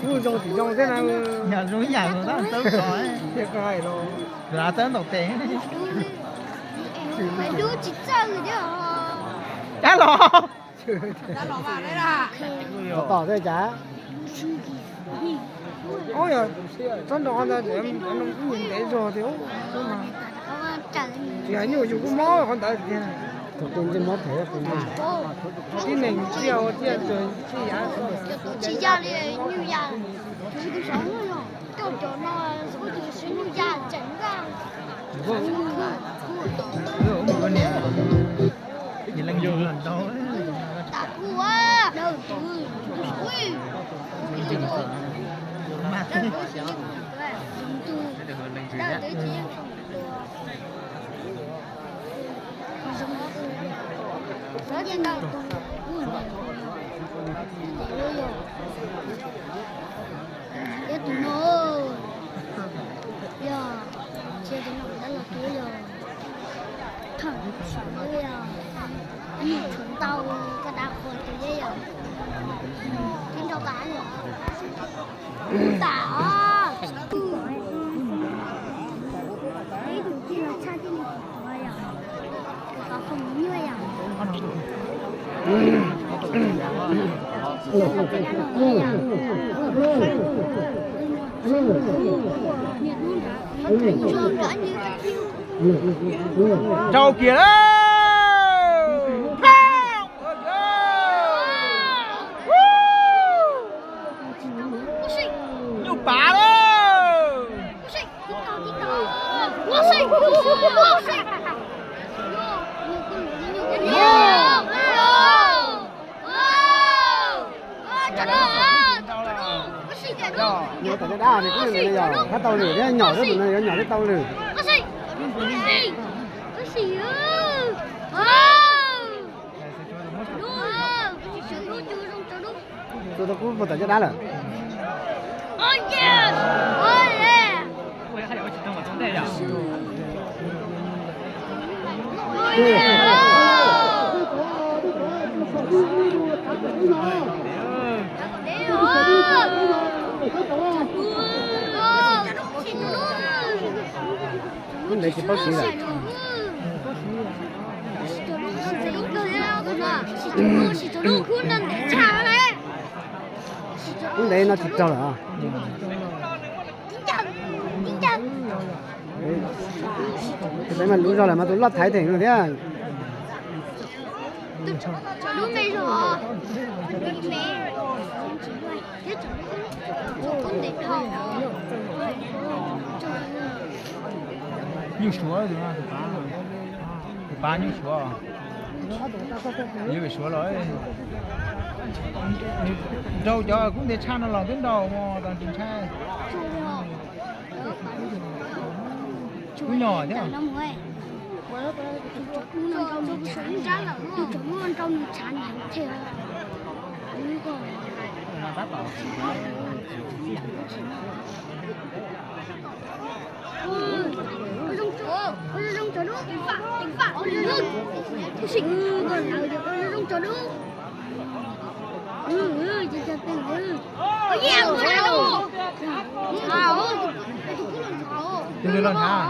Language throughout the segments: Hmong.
Kuj zoo tsis zoo thiab na. Yog zoo ib yam tab txawb ko. Thiab koj hais los. Kuv los txawb ntaus tes. Dub tsis txawj thiab. Cab los. Tom tom thiab cas. Ub, yog txhob nrog qhov ntawd, nws ntev zog tiag. Tsis hais nyuj yus kuj mob qhov ntawd tiag. Tus tij neeg txiaj ua txiaj txawg txij yav. Tsis yog li nyuj yaj, cov no ua tus siv nyuj yaj tseem nkaj. Tam kuv, tus, tus, tus, tus, tus, Yog tus no, yog, cia tus no dab los tus yog, thawj tus saum yog. Ntau, koj dab qhuas tus yeb yom. Tib nrau tas yom. Tam os. Ib tus tij laug tshaj tij laug qhov yom. Qhov qhov nyuaj yom. Rau kiag lawm. Nyuj pav lawm. Nyuj tau caj dab ne, kuj yog hab tau lwm thiab, nyom thiab, tus no yuav nyom thiab tau lwm. Tus tau kub puas tawm caj dab lawm? Kub ntev tsis paub siv lawm. Kub ntev no tsis raug lawm. Tus pem mas luv zog lawm mas tus loj thaiv theem no thiab. Nyuj suav, tus pab nyuj suav, yuav pem suav los. Nws nrau cov kub ntev tshaj no los twb nrau mos tas tsis ntshai. Kub nyom thiab. Tus twg los ntshav?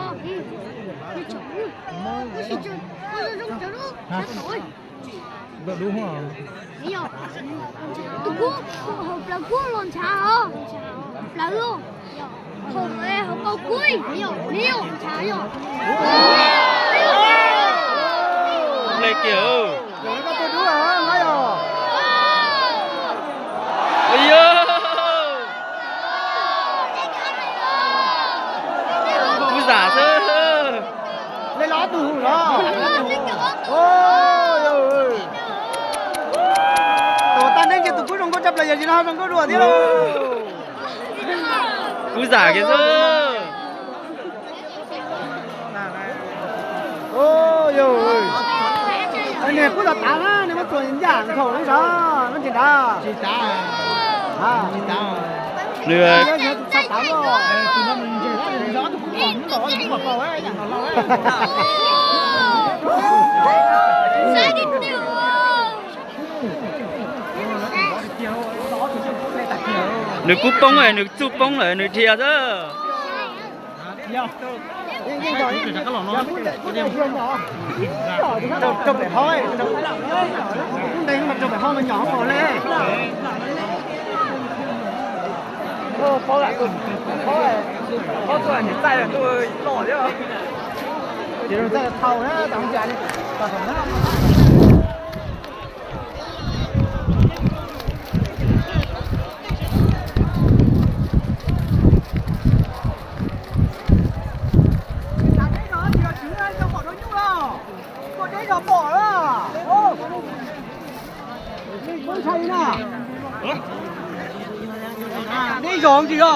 Tus kub, hauv plaws kub los ntshav os. Plaws, hauv, hauv paus kub, ntshav os. Hle kiag. Koj tus dub hab yog? Kub zam xwb. Hle los ob tug hum los. Tus tag neej ces tus kub zoo nkauj tshaj plaws, yog tsis no zoo nkauj dua thiab lauj. Kub zam kiag xwb. Niag kub los tav na, nws muab txuas ncaj nkhaus lawm sav, muab tsis tav. Nws Nws kub poob, nws txuj poob lawm nws dhia xwb. Rau pem hauv, kub ntev mas rau pem hauv mas nyom pom le. Paub tus niam txaij tuaj loj thiab. Ces txaij thau na, tas mus cas li. Deb zog pom na. Deb zog ntsis os.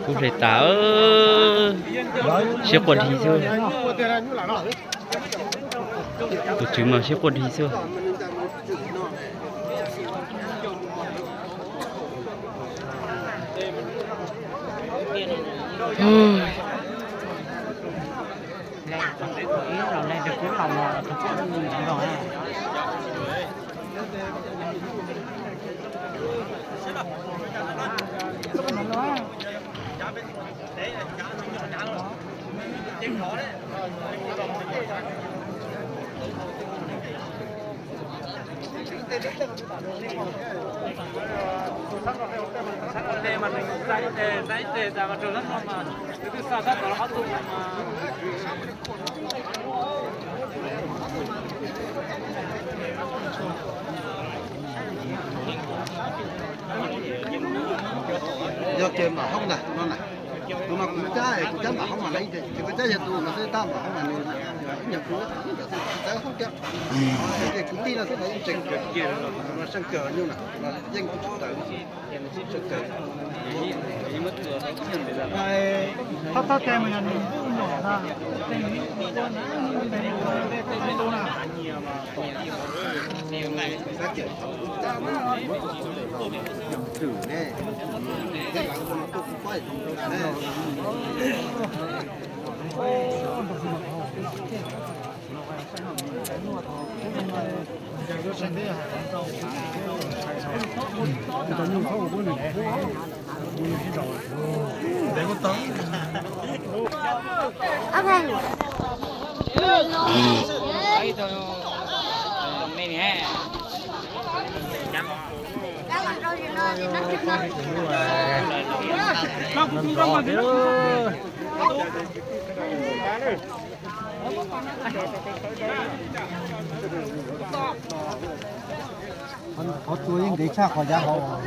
Kub hle tas, siab quaj dhi xwb. Tus tswv mas siab quaj dhi xwb. Yog kiag npam hoob ntag no na. Tus no kuv cab, kuv cab npam hoob mas lawv ces kuv cab yog tus no xwb, tab npam hoob mas nws ib nyuag kuv txawv hoob kiag. Ces kuv tij no xwb los yeej tseem kawg, seej kawg nyuj na, yeej tsis tawv. Qhov tua yeej ntev tshaj qhov yav hauv.